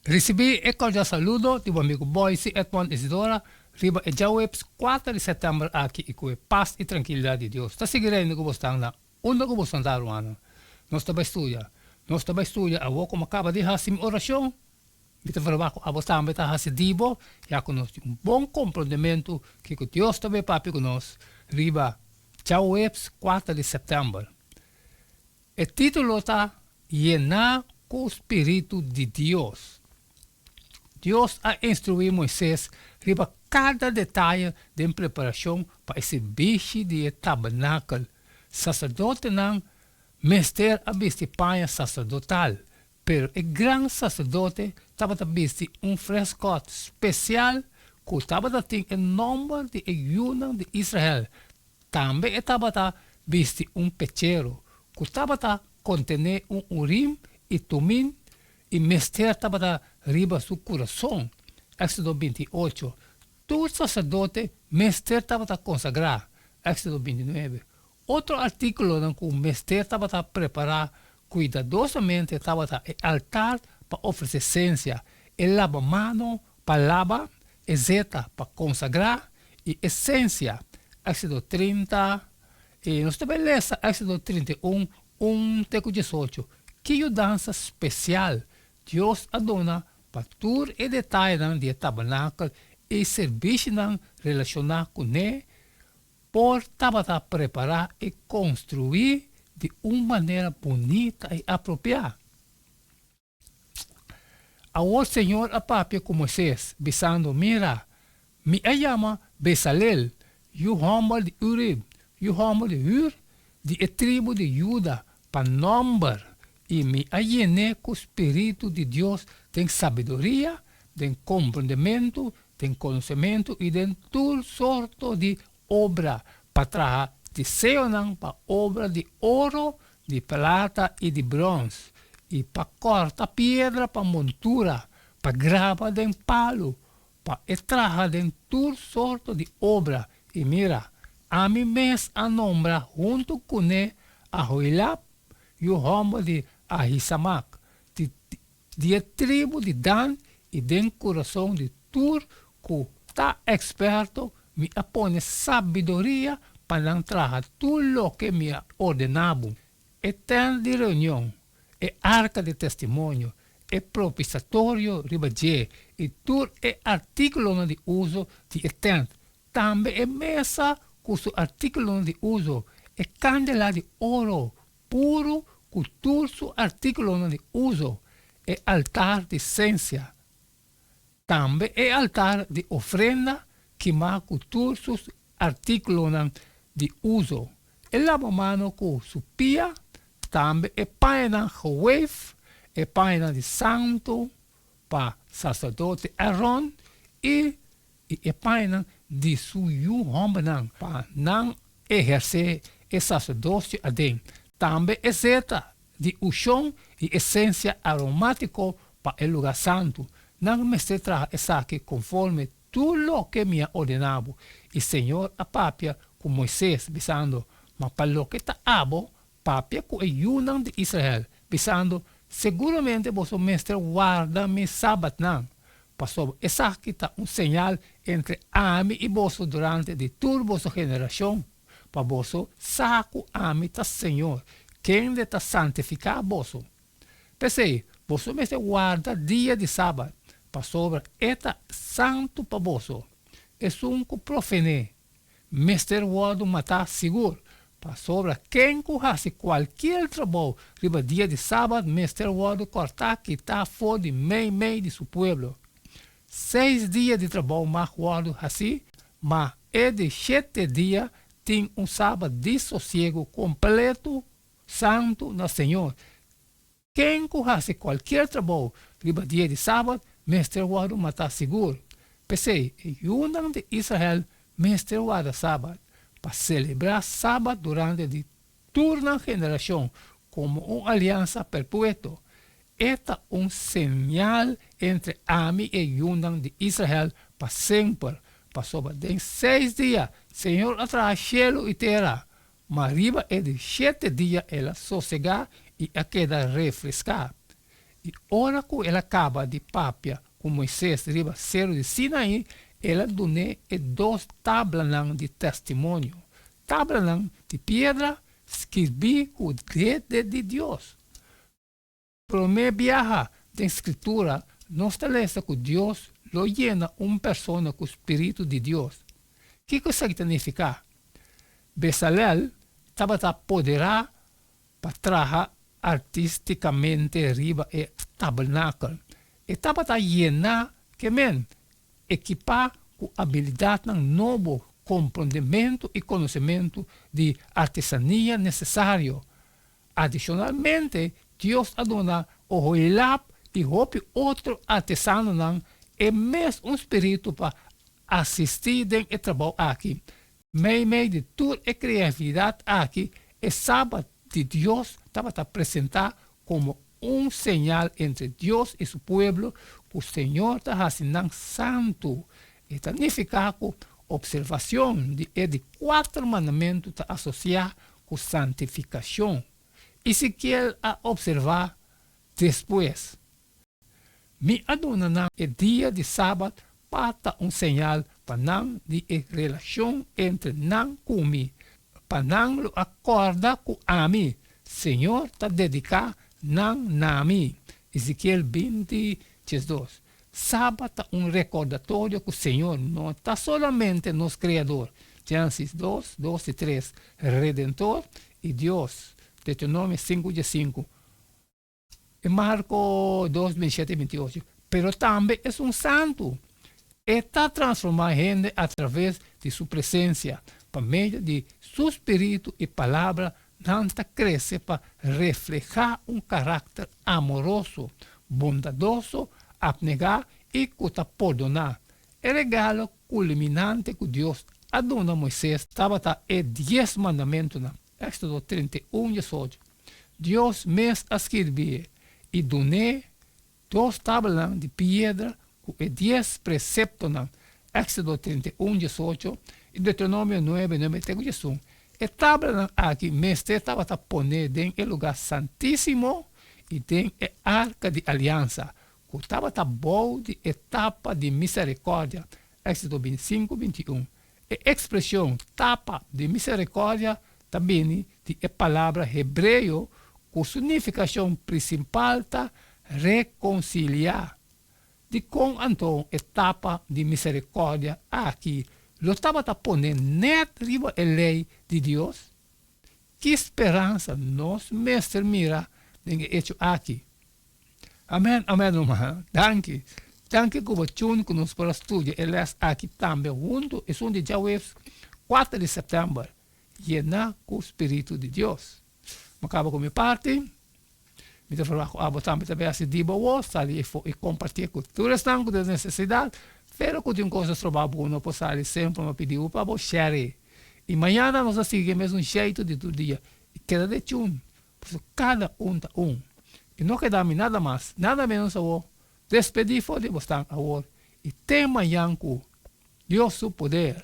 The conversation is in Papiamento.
Risibí e kordial saludo di bo amigu Boyce Edmond Isidora riba e djaweps kuater di sèptèmber aki i ku e pas i trankilidat di Dios ta sigui reina ku bosnan na unda ku bosnan ta rumannan. Nos ta bai studia. Nos ta bai studia awor ku mi a kaba di hasi mi orashon. Mi ta verwagt ku abo tambe ta hasi di bo, ya ku nos tin un bon komprondementu kiko Dios ta bai papia ku nos riba djaweps kuater di sèptèmber. E título ta Yená ku Spiritu di Dios. Dios a instruí Moisés riba kada detaye den preparashon pa e sirbishi di e tabernakel. Saserdotenan mester a bisti paña saserdotal, pero e gran saserdote tabata bisti un freskòt spesial ku tabata tin e nòmber di e yunan di Israel. Tambe e tabata bisti un pechero ku tabata kontené un Urim i Tumin i mester tabata riba su kurason. Éksodo 28. Tur saserdote mester tabata konsagrá. Éksodo 29. Otro artíkulonan ku mester tabata prepará kuidadosamente tabata e altar pa ofresé sensia, e labamano pa laba, e zeta pa konsagrá i e sensia. Éksodo 30, I nos ta bai lesa Éksodo 31, un te ku 18. Ki yudansa spesial Dios a duna pa tur e detayenan di e tabernakel i sirbishinan relashoná kuné por tabata prepará i konstruí di un manera bunita i apropiá? Awor Señor a papia ku Moisés, bisando, Mira, Mi a yama Besalel, yu hòmber di Uri, yu hòmber di Hur, di e tribu di Juda, pa nòmber, i mi a yen'é ku spiritu di Dios den sabiduria, den komprendementu, den konosementu i den tur sorto di obra, pa traha diseonan pa obra di oro, di plata i di bròns, i pa kòrta piedra pa montura, pa graba den palu, pa e traha den tur sorto di obra, i mira, ami mes a nombra huntu kuné Ahoilab, yu hòmber di Ahisamak, di di e tribu di Dan, i den kurason di tur ku ta eksperto mi a pone sabiduria pa nan traha tur loke mi a ordená bo, e tènt di reunion, e arka di testimonio, e propiciatorio riba dje i tur e artíkulonan di uso di e tènt, tambe e mesa ku su artíkulonan di uso, e kandela di oro puru ku tur su artíkulonan di uso, e altar di sensia, tambe e altar di ofrenda kimá ku tur su artíkulonan di uso, e labamano ku su pia, tambe e pañanan geweef, e pañanan di santu pa saserdote Aron i e pañanan di su yu hòmbernan pa nan ehersé e saserdosio aden, tambe e zeta di ushon i e sensia aromátiko pa e lugá santu. Nan mester traha esaki konforme Tur loke mi a ordená bo. I señor a papia ku Moises, bisando, Ma pa loke ta abo, papia ku e yunan di Israel, bisando, Seguramente boso mester warda mi sabatnan, pasobra esaki ta un señal entre ami i boso durante di tur boso generashon, pa boso sa ku ami ta señor, kende ta santifiká boso. P'esei, boso mester warda dia di sabat, pasobra e ta santu pa boso. Esun ku profené mester wòrdu matá sigur, pasobra ken ku hasi kualkier trabou riba dia di sabat mester wòrdu kòrtá kitá for di meimei di su pueblo. Seis dia di trabou mag wòrdu hasí, ma e di shete dia tin un sabat di sosiegu kompletu Santu na Señor. Ken ku hasi kualkier trabou riba dia di sabat mester wòrdu matá sigur. P'esei, e yunan di Israel mester warda sabat, pa selebrá sabat durante di tur nan generashon komo un aliansa perpetuo. E ta un señal entre ami i e yunan di Israel pa semper, pasobra den seis dia Señor a traha shelu i tera, Ma riba e di shete dia el a sosegá i a keda refreská. I ora ku el a kaba di papia ku Moises riba seru di Sinaí, el a dun'é e dos tablanan di testimonio, tablanan di piedra skirbí ku dede di Dios. Promé biaha den Skritura nos ta lesa ku Dios lo yena un persona ku spiritu di Dios. Kiko esaki ta nifiká? Besalel tabata poderá pa traha artístikamente riba e tabernakel. E tabata yená ke men, ekipá ku abilidatnan nobo, komprondementu i konosementu di artesania nesesario. Adishonalmente, Dios a duna Oholab i hopi otro artesanonan e mes un spiritu pa asistí den e trabou aki. Meimei di tur e kreatividat aki, e Sabat di Dios tabata presentá komo un señal entre Dios i su pueblo ku Señor ta hasi nan santu. E ta nifiká ku opservacion di e di kuater mandamentu ta asosiá ku santifikashon. Ezekiel a opservá despues, Mi a duna nan e dia di sabat pa ta un señal pa nan di e relashon entre nan ku mi, pa nan lo a kòrda ku ami, Señor, ta dediká nan na mi. Ezekiel 20, 12. Sabat ta un rekordatorio ku Señor no ta solamente nos Kreador, Génesis 2, 2 i 3, Redentor i Dios, Deuteronomio 5, 15, I Marko 2, 27 i 28, pero tambe esun santu. E ta transformá hende atraves di su presensia. Pa medio di su spiritu i palabra nan ta krese pa reflehá un karakter amoroso, bondadoso, apnegá i ku ta pordoná. E regalo kulminante ku Dios a duna Moisés tabata e Dies Mandamentunan, Éksodo 31, 18. Dios mes a skirbié i dun'é dos tablanan di piedra ku e dies preseptonan, Éksodo 31, 18 i Deuteronomio 9, 9 te ku 11. E tablanan aki mester tabata poné den e lugá santísimo i den e arka di aliansa, ku tabata bou di e tapa di miserikòrdia, Éksodo 25, 21. E ekspreshon tapa di miserikòrdia ta bini di e palabra hebreo ku su nifikashon prinsipal ta rekonsiliá. Dikon anto e tapa di miserikòrdia aki lo tabata pone nèt riba e lei di Dios? Ki speransa nos mester mira den e echo aki? Amen, amen ruman. Danki. Danki ku bo tune ku nos por a studia e les aki tambe huntu esun di djaweps 4 di sèptèmber, Yená ku Spiritu di Dios. Mi a kaba ku mi parti. Mi ta ferwagt ku abo tambe ta bay hasi di bo wos, sali efo i kompartié ku tur esnan ku tin nesesidat. Pero ku tin kos ta stroba bo no por sali semper mi a pidi bo pa bo share. I mañana nos ta sigui e mesun sheitu di tur dia. I keda de tune. Pasobra kada un ta un. I no keda mi nada mas, nada menos awor. Despedí for di bosnan awor i te mañan ku Dios su poder.